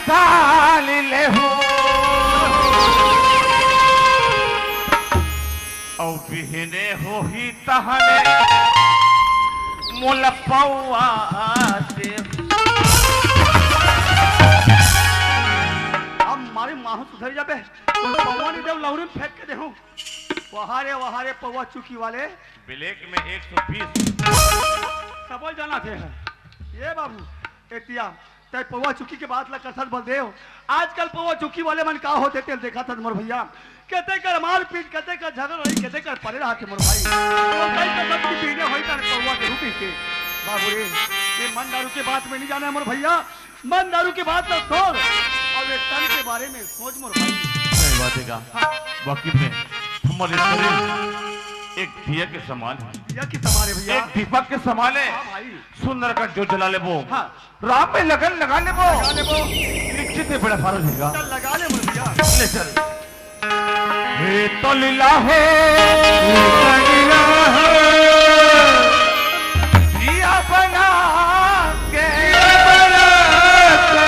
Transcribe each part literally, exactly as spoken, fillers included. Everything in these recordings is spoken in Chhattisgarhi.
डाल ले हो। अउ बिहने होही तहने मोला पौवा दे। अब मारे माहू सुधर जाबे, पौवा नहीं देव, लौरी में फेंक के देहूं। वहारे वहारे पौवा चुकी वाले। ब्लैक में एक सौ बीस। सबो जाना थे। ये बाबू, एतिया तै पौवा चुकी के बात ला करथस बलदेव। आजकल पौवा चुकी वाले मन का होथे तेला देखत हस मोर भैया। कते कर मारपीट, कते कर झगड़ा होई, कते कर परे रहत हे मोर भाई। तो कई कसम की पीढ़े होई तन पौवा देहू कहिके। बाबू रे, ये मन दारू के बात में नहीं जाना हे मोर भैया। मन दारू के बात ला छोड़ अउ ये तन के बारे में सोच मोर भाई। सही बात हे का? हाँ। वाकई में हमारे शरीर एक दिया के समान हे। दिया के समान हे भैया। एक दीपक के समान हे। हाँ भाई। सुंदर का जो जला लेबो। हाँ। राम में लगन लगा लेबो। लगा लेबो। निश्चित ही बेड़ा पार हो जाएगा। चल लगा ले मुर्गिया। ले चल। हे तो लीला हो। हे तो लीला हो। जिया बना के। जिया बना के।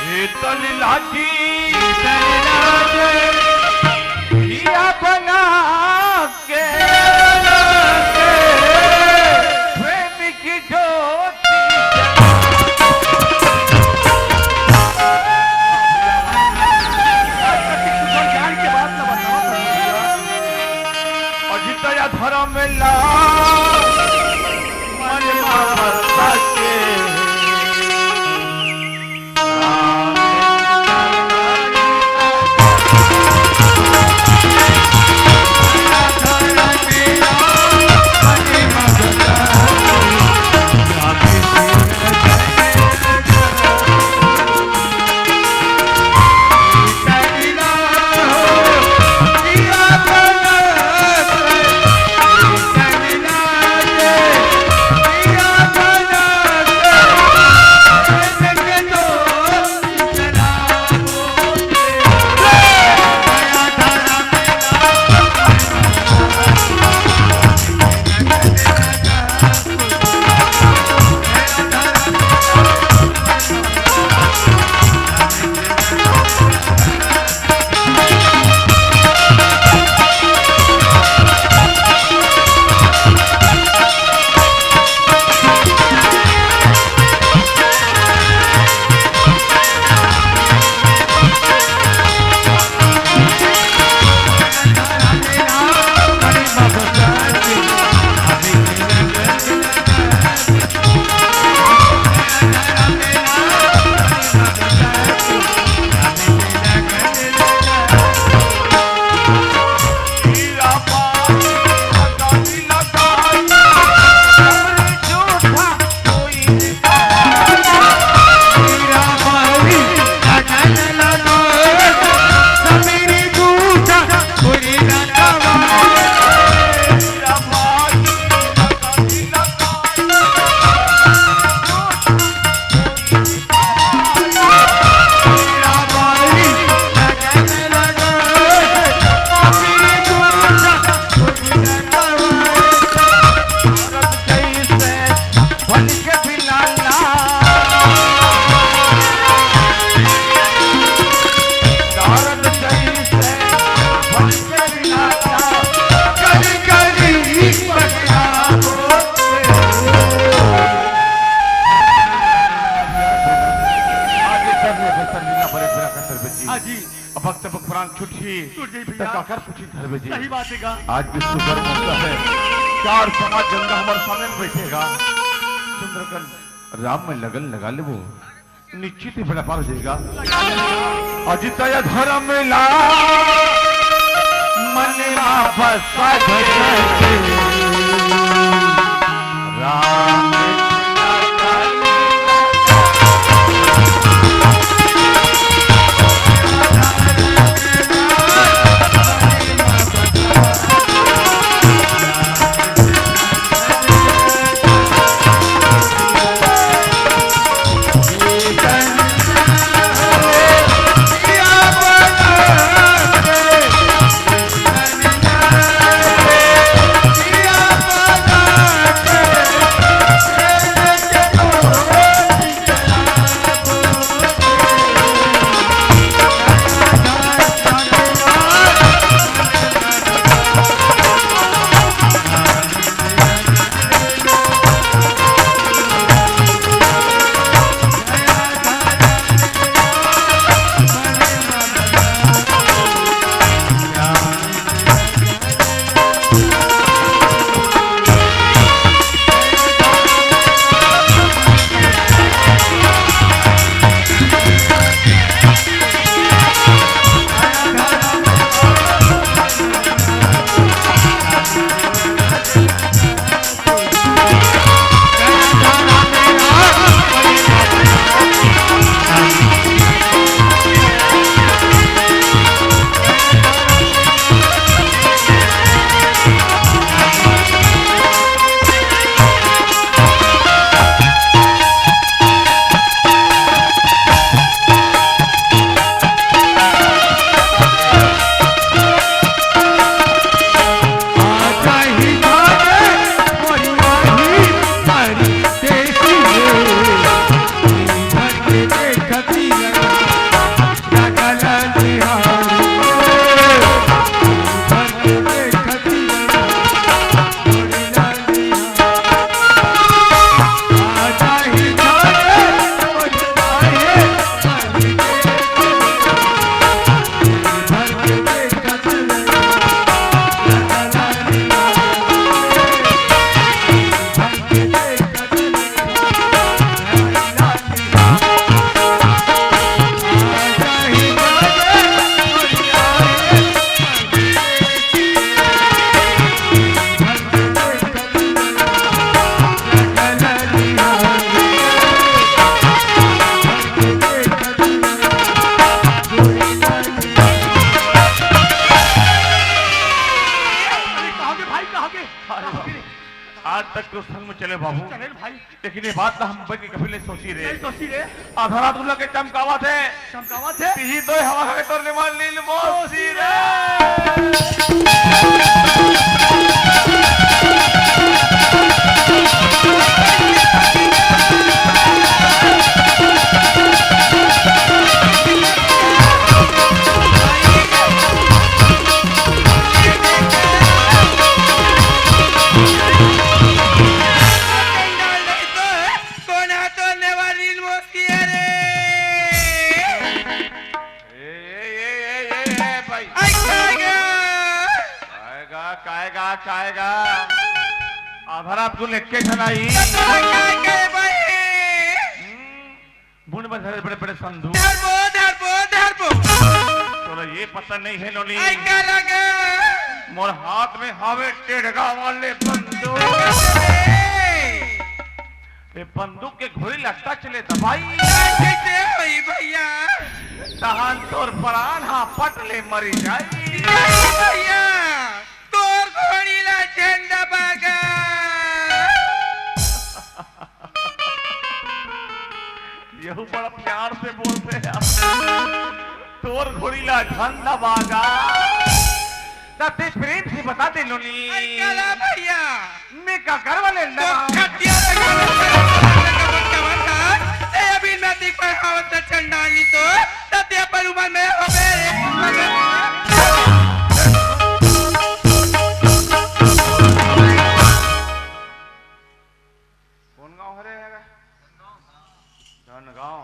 हे तो लीला जी। हे तो लीला जी। जिया बना के प्रेम की ज्योति जला। अजित या धर्म ला मन मार सके। हाँ जी। अब वक्त अब प्राण छुट्टी। छूट जाई भैया। त काकर पूछी धरबे जी। सही बात हे का? आज विश्व कर्मा हे। चार समाज गंगा हमर सामने में बैठे हे। सुंदरकांड राम में लगन लगा लेबो। निश्चित ही बेड़ा पार हो जाएगा। अजित या धर्म ला मन मा बसा के राम आज तक तो संग में चले बाबू। चले भाई। लेकिन ये बात तो हम बन के कभी नहीं सोची रे। नहीं सोची रे। आधा रात उला के चमकावत हे। चमकावत हे। तिही तो हवा खा के तोर ले मार लीन मोसी रे। कोन हा तो नेवारी मोसी रे? ए, ए, ए, ए, ए, ए, भाई। आई कायगा। कायगा, कायगा, कायगा। आधा रात को लेके ठनाई। तो तोरा काय करे भाई? हम्म, बुन में धरे बड़े बड़े संदूक। धरबो, धरबो, धरबो। तोला ये पता नहीं है नोनी। आई का लगा? मोर हाथ में हवे टेढ़गा वाले बंदूक। ए, बंदूक के घोड़ी लगता चले दबाई। कैसे होई भैया? तहान तोर परान हा पट ले मरी जाई। नहीं भैया, तोर घोड़ी ला झंडा बागा। यहू बड़ा प्यार से बोलते हैं। तोर घोड़ी ला झंडा बागा। तब ते प्रेम से बता दे नोनी। अरे कला भैया। मैं का करवा ले तो लगा। खटिया लगा ले, लगा ले, लगा ले, लगा ले। ए, अभी नदी पर हावत से चंडाली तो, तब ते अपन उम्र में हो गए रे। कौन गांव हरे है? धनगांव।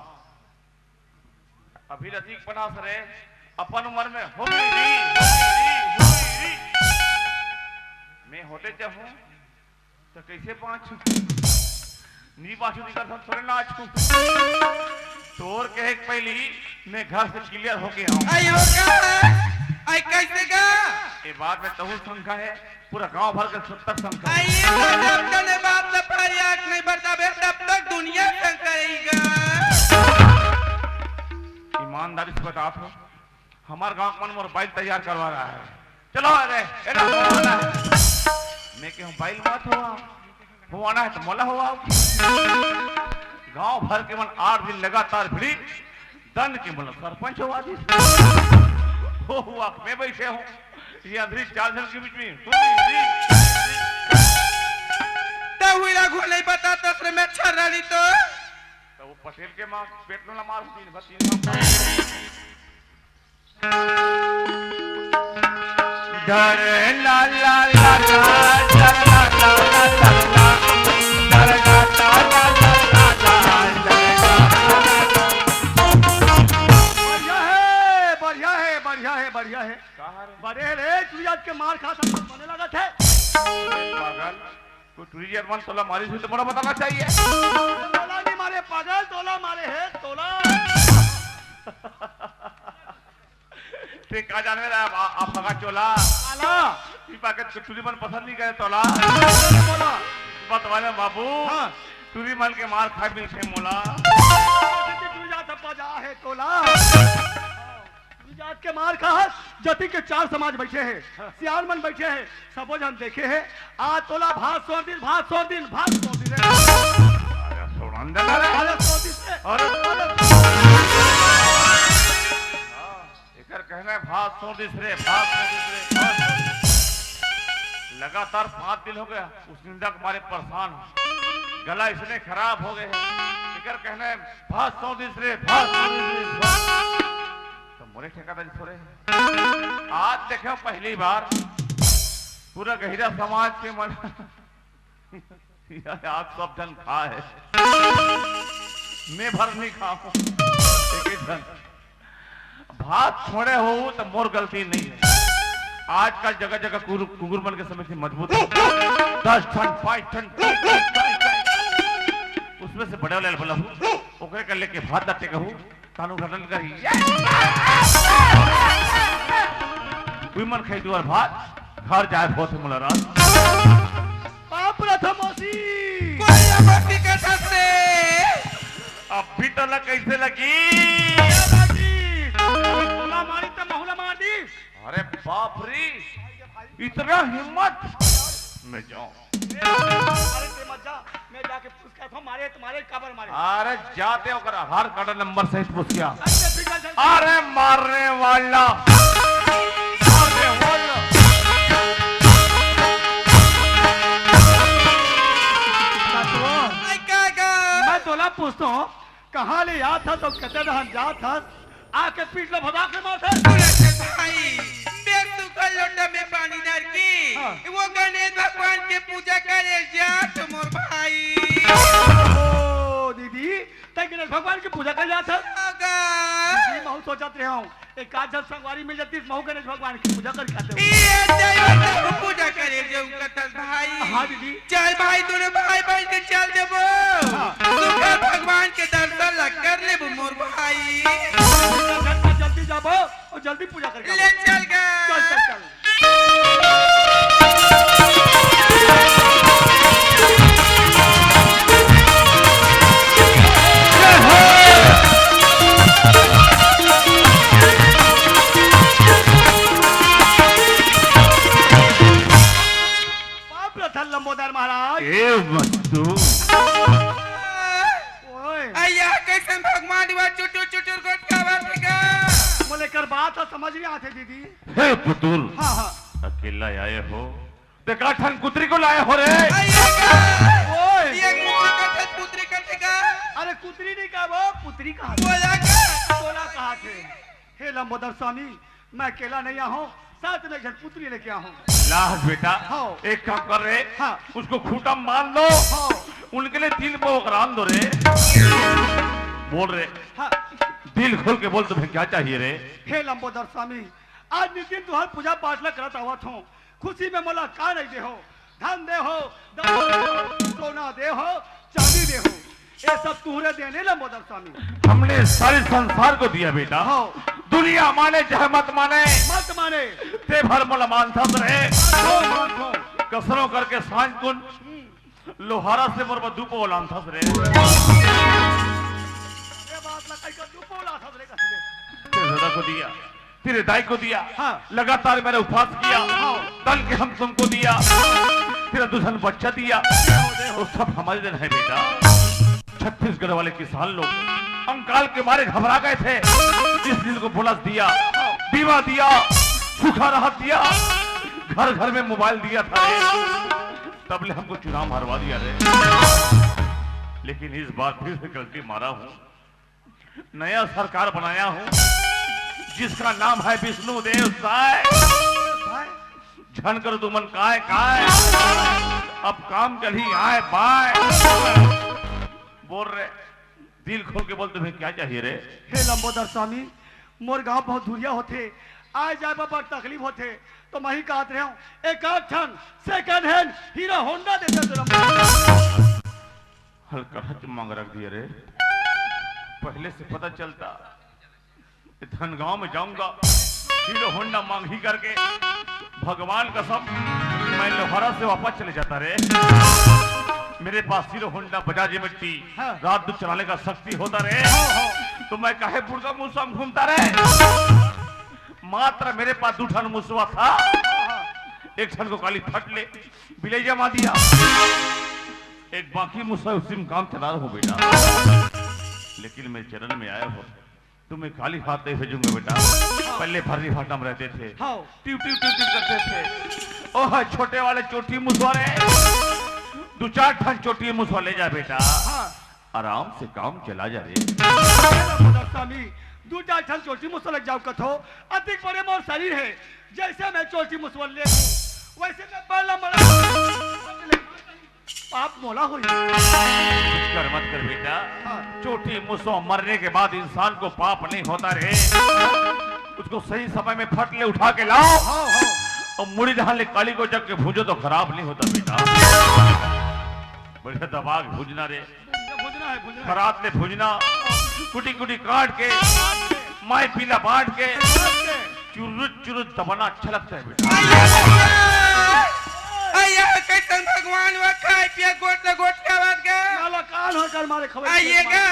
अभी रसिक पनास रे, अपन उम्र में हो गई री, हो गई री, हो गई री। मैं होते जब हूँ, तो कैसे बाँचूं? नी बाँचूं, निकल हम थोड़े नाचूं। तोर कहे के पहली मैं घर से क्लियर होके आऊं। आई होगा, आई कैसे गा? ये बात में तहु शंका है, पूरा गांव भर के सब तक शंका है। आई ये बात, जब तने बात न फरियाद नहीं बताबे, तब तक दुनिया शंका रहेगा। ईमानदारी से बता तो, हमार गांव के मन मोर बाइल तैयार करवा रहा है। चलो, अरे, ए, ना, ना, ना। मैं कहूँ, बाइल मत हुआ, हुआ ना है तो मोला हुआ। गांव भर के मन आठ दिन लगातार भिड़ी, दन के मोला सरपंच हुआ जी। हो हुआ, मैं बैठे हूँ, ये अंधेरी चार जन के बीच में। तो हुई ला घोल नहीं पता, तसरे में अच्छा रही तो। तो वो पटेल के माँ पेट में मार दिन भर तीन काम। बढ़िया है, बढ़िया है, बढ़िया है, बढ़िया है। कहाँ रे? बड़े रे, तू आज के मार खा सब बने लगा थे। पागल, कोई टूरी जर्मन तोला मारी हुई तो मोला बताना चाहिए। तोला नहीं मारे पागल, तोला मारे है, तोला। ते का जाने ला, आ, आ फगा चोला। आला। ई पाके टूरी मन पसंद नहीं करे तोला। बोला। बतवाले बाबू। हाँ। टूरी मन के मार खाए मिलते मोला। टूरी जात पजा है तोला। जात के मार खा, जति के चार समाज बैठे हैं, सियान मन बैठे हैं, सबो झन देखे हैं। आ तोला भात सोर दिन, भात सोर दिन, भात सोर दिन। अरे सोड़न दे ना रे। अरे सोर दिन से। अरे। अरे। हाँ, एकर कहना है भात सोर दिन रे, भात सोर दिन रे, भात सोर दिन। लगातार पाँच दिन हो गया, उस निंदा के मारे परेशान हूँ। गला इसने खराब हो गए हैं। एकर कहना है भात सोर दिन रे, भात सोर दिन रे, भात। तो मोरे ठेकेदारी थोड़े है। आज देखे पहली बार पूरा गहिरा समाज के मन आज सब झन खाए, मैं भर नहीं खाऊं। एक एक झन भात छोड़े हो तो मोर गलती नहीं है। आजकल जगह जगह कुकुर, कुकुर मन के समिति मजबूत है। दस ठन, पाँच ठन, उसमें से बड़े वाले बोला हूँ, ओकरे कर लेके भात दत्ते कहूँ। कानून घटन करी। कोई मन खाई दुआर भात, घर जाए बहुत है मुलारात। बाप रे, था मौसी। कोई मौसी के साथ से। अब भी तो लग कैसे लगी? क्या बाजी? तोला मारी तो महुला मार दी। अरे बाप रे, इतना हिम्मत। मैं जाऊं। अरे ते मत जा, मैं जाके पूछ के आता हूँ, मारे तुम्हारे काबर मारे। अरे जाते ओकर आधार कार्ड नंबर सहित पूछ के आ। अरे फिर चल, चल। अरे मारने वाला, मारने वाला। मैं तोला पूछता हूँ, कहाँ ले आत हस अउ कते डहन जात हस? आके पीठ ल भगा के मारथे। तुरंत भाई, बेसुखा लोटा में पानी डाल के हाँ। वो गणेश भगवान के पूजा करे जात मोर भाई। ओ दीदी, तै गणेश भगवान के पूजा करे जात हस? अगा। दीदी, महू सोचत रहे हूँ, एक आध झन संगवारी मिल जाती, महू गणेश भगवान के पूजा करके आते। ये देवता को पूजा करे जाऊं कथस भाई। हाँ दीदी। चल भाई, दोनों भाई बन के चल देबो। हाँ। सुखर भगवान के दर्शन ला कर लेबो मोर भाई। जल्दी, जल्दी जाबो अउ जल्दी पूजा करके ले आबो। चल गा। चल, चल, चल। बाप रतन लंबोदर महाराज। ए मत्तू। ओए। अइया, कैसन भगवान वा चुटुर चुटुर गोठ का बात हे का? मोले कर बात ह समझ नहीं आथे दीदी। हे पुतुल। हाँ, हाँ। अकेला आए हो? देखा ठन कुतरी को लाए हो रे। अइया का? ओए। ये कुतरी का ठन कुतरी का ठेका? अरे कुतरी नहीं का वो, पुतरी का। बोला का? बोला कहा थे? हे लंबोदर स्वामी, मैं अकेला नहीं आया हूँ, साथ में एक झन पुतरी लेके आया हूँ। लाह बेटा, हाँ। एक काम कर रे, हाँ। उसको खूंटा मार दो, हाँ। उनके लिए तिल भोग रांध दो रे। बोल रे, हाँ। दिल खोल के बोल, तुम्हें क्या चाहिए रे? हे लंबोदर स्वामी, आज नित दिन तुहर पूजा पाठ ला करत आवत हूँ, खुशी में मोला का नहीं दे हो? धन दे हो, दौलत दे हो, सोना दे हो, चांदी दे हो, ये सब तुहरे देने लंबोदर स्वामी। हमने सारे संसार को दिया बेटा। हाँ। दुनिया माने चाहे मत माने, मत माने। ते भर मोला मानथस रे। मानथो, मानथो। कसरो करके सांझ कुन लोहारा से मोर बर दू पो लानथस रे। ये बात ला कई कर दू पो लानथस रे कसले। ते दादा को दिया। तेरे दाई को दिया, हाँ। लगातार मैंने उपवास किया, हाँ। दल के हम तुमको दिया, तेरा दुल्हन बच्चा दिया, वो सब हमारे दिन है बेटा। छत्तीसगढ़ वाले किसान लोग कंकाल के मारे घबरा गए थे, इस दिन को बोनस दिया, बीमा दिया, सूखा राहत दिया, घर घर में मोबाइल दिया था रे। तब ले हमको चुनाव हरवा दिया रे। लेकिन इस बार फिर से गलती मारा हूँ, नया सरकार बनाया हूँ, जिसका नाम है विष्णु देव साय। झन करो तुमन काय काय, अब काम चलही आय बाय। बोल रे, दिल खोल के बोल, तुम्हें क्या चाहिए रे? हे लंबोदर स्वामी, मोर गांव बहुत दूरिया होथे, आय जाय बर बड़ तकलीफ होथे, तो मैं ही कहत रहे हूँ, एक आध ठन second hand Hero Honda दे दे तो लंबोदर। हल्का हाथ मांग रख दिए रे। पहले से पता चलता, धनगांव में जाऊंगा, हीरो होंडा मांग ही करके, भगवान कसम, मैं लोहरा से वापस चले जाता रे। मेरे पास हीरो होंडा बजाज मिट्टी, हाँ। रात दिन चलाने का शक्ति होता रे। हाँ, हाँ। तो मैं काहे बुढ़का मुंह से घूमता रे? मात्र मेरे पास दू ठन मुसवा था, हाँ। एक ठन को काली फट ले, बिलैया मार दिया। एक बाकी मुसवा उसी में काम चला रहा हूँ बेटा। लेकिन मैं चरण में आया हूँ, तुम्हें खाली हाथ नहीं भेजूंगा बेटा। पहले भर्री भाटा में रहते थे, हाँ। टिव टिव टिव टिव करते थे। ओह छोटे वाले चोटी मुसवा रे, दू चार ठन चोटी मुसवा ले जा बेटा। हाँ। आराम से काम चला जा रे। अरे मोदर स्वामी, दू चार ठन चोटी मुसवा ले जाओ कथो, अतिक बड़े मोर शरीर है, जैसे मैं चोटी मुसवा ले हूँ, वैसे मैं बड़ा मरा पाप मोला होई। कुछ कर मत कर बेटा। हाँ। चोटी मुसवा मरने के बाद इंसान को पाप नहीं होता रे। उसको सही समय में फट ले उठा के लाओ। हाँ, हाँ। और मुड़ी धान ले काली को जग के भूजो तो खराब नहीं होता बेटा। बढ़िया दबा के भूजना रे। भूजना है, भूजना है। खरात ले भूजना, कुटी कुटी काट के, माई पीला बांट के, चुरुच चुरुच दबाना अच्छा लगता है बेटा। अइया, अइया, कैसन भगवान वा खाए पिए गोट ले गोट के आवाज गा। साला कान हो कर मारे खबर अइया गा।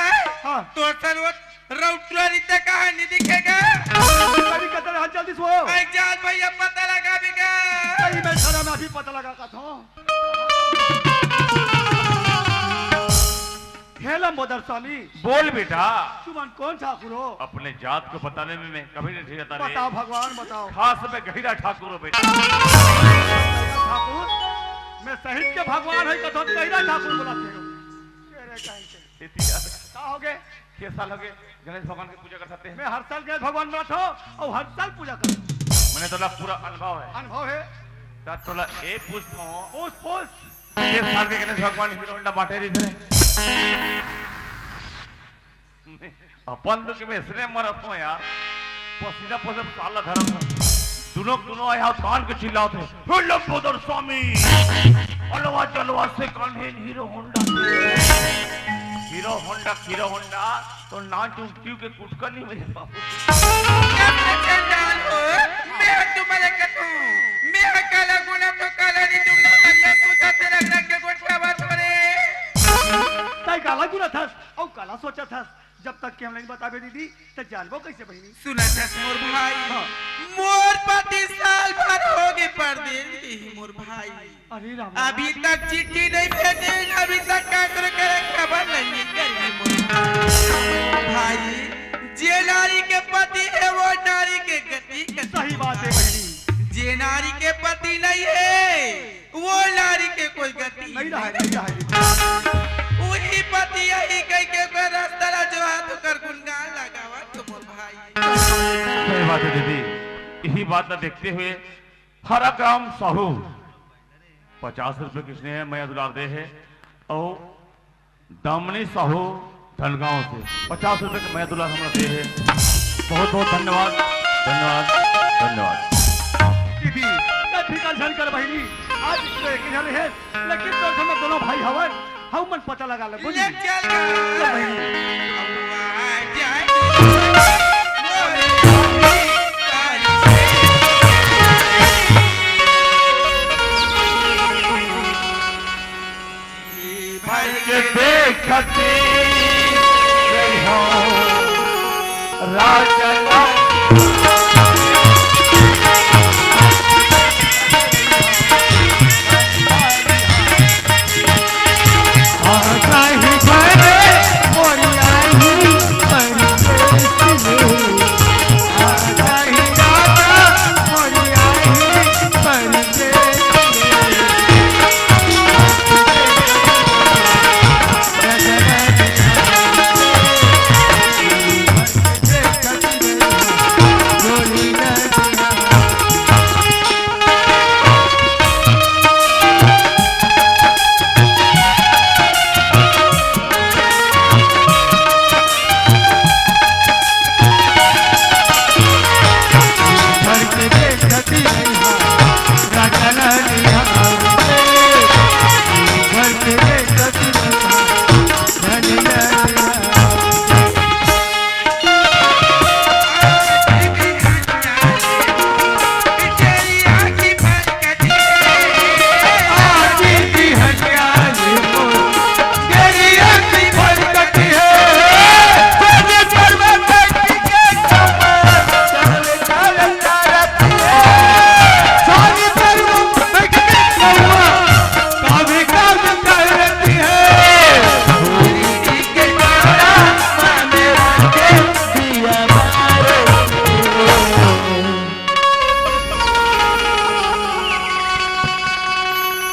हाँ। तोर सन वो रउतरा रीते कहाँ नहीं दिखेगा। कभी कतर हाथ जल्दी सो। अरे जान भैया पता लगा भी गा। मैं खड़ा, मैं अभी पता लगा का था। हे लंबोदर स्वामी। बोल बेटा। तुमन कोन ठाकुर हो? अपने जात को बताने में मैं कभी नहीं झिझकता रे। बताओ भगवान, बताओ। खास मैं गहिरा ठाकुर हो बेटा। ठाकुर, मैं सहित के भगवान है, कथन गहिरा ठाकुर बोला थे। तेरे कहीं से। इतिहास। का हो गए? छह साल हो गए गणेश भगवान की पूजा कर सकते हैं। मैं हर साल गणेश भगवान बनाता हूँ और हर साल पूजा करता हूँ। मैंने तोला पूरा अनुभव है। अनुभव है। त तोला ए पूछता हूँ। पूछ, पूछ। छह साल के गणेश भगवान हीरो होंडा बांटे रही थे। अपन तो के मैं इसने मरत हूँ यार। पसीना पसीना साला धरम है। दुनो, दुनो आया तान के चिल्लाते हैं, "हे लंबोदर स्वामी, अलवा जलवा से कान्हे हीरो होंडा दे।" हीरो होंडा, हीरो होंडा, तो ना चुप क्यों के गुटका नहीं मेरे बाबू। क्या चंडाल हो? मैं तुम्हारे कथू, मैं काला गुना तो काला नहीं, तुम लोग अंदर तू जाते रख रख के गुटका बात करे। तय काला गुना था, और काला सोचा था। जब तक के हम नहीं बताबे दीदी, त जानबो कैसे बहिनी? सुना था मोर भाई, हाँ। मोर पति साल भर हो गए परदेस गए ही मोर भाई। अरे राम। अभी तक चिट्ठी नहीं भेजे, अभी तक काकरो करे खबर नहीं करी मोर भाई। जे नारी के पति है वो नारी के गति के सही बात है बहिनी। जे नारी के पति नहीं है वो नारी के कोई गति नहीं रहा, नहीं रहा। वही पति यही कह के ओकर रास्ता ला जो हाथ ओकर गुणगान लगावत तो मोर भाई। सही बात है दीदी, यही बात ला देखते हुए हरा ग्राम साहू पचास रुपए किसने है मैं दुलार दे है और दामिनी साहू धनगांव से पचास रुपए के मया दुलार हमरा दे है। बहुत बहुत धन्यवाद, धन्यवाद, धन्यवाद। दीदी, तै फिकर झन कर बहिनी, आज तो एक ही झन है, लेकिन तो हम दोनों भाई हवन, हम मन पता लगा ले, बुझली? ले चल गा। ले बहिनी। भर के देखती रहो राजा।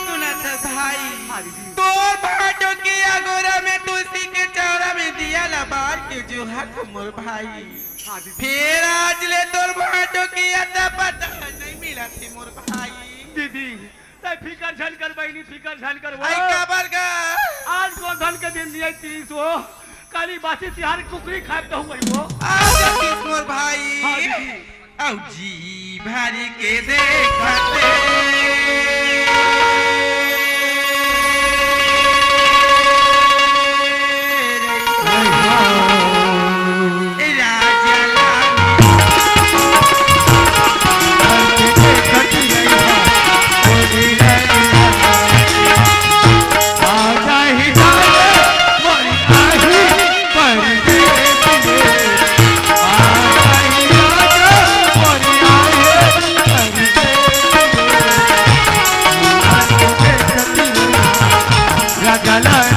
सुनत हस भाई, हाँ दीदी। तोर भाटो के अगोरा में तुलसी के चौरा में दिया ला बार के जो हक मोर भाई। हाँ दीदी। फेर आज ले तोर भाटो के अता पता नहीं मिला थे मोर भाई। दीदी, तै फिकर झन कर बहिनी, फिकर झन कर वो। आई काबर गा? आज गोधन के दिन दिया तीस वो, काली बासी तिहार कुकरी खाए तो हुई वो। आज तीस मोर भाई। हाँ दीदी। अउ जी भर के देखत लाल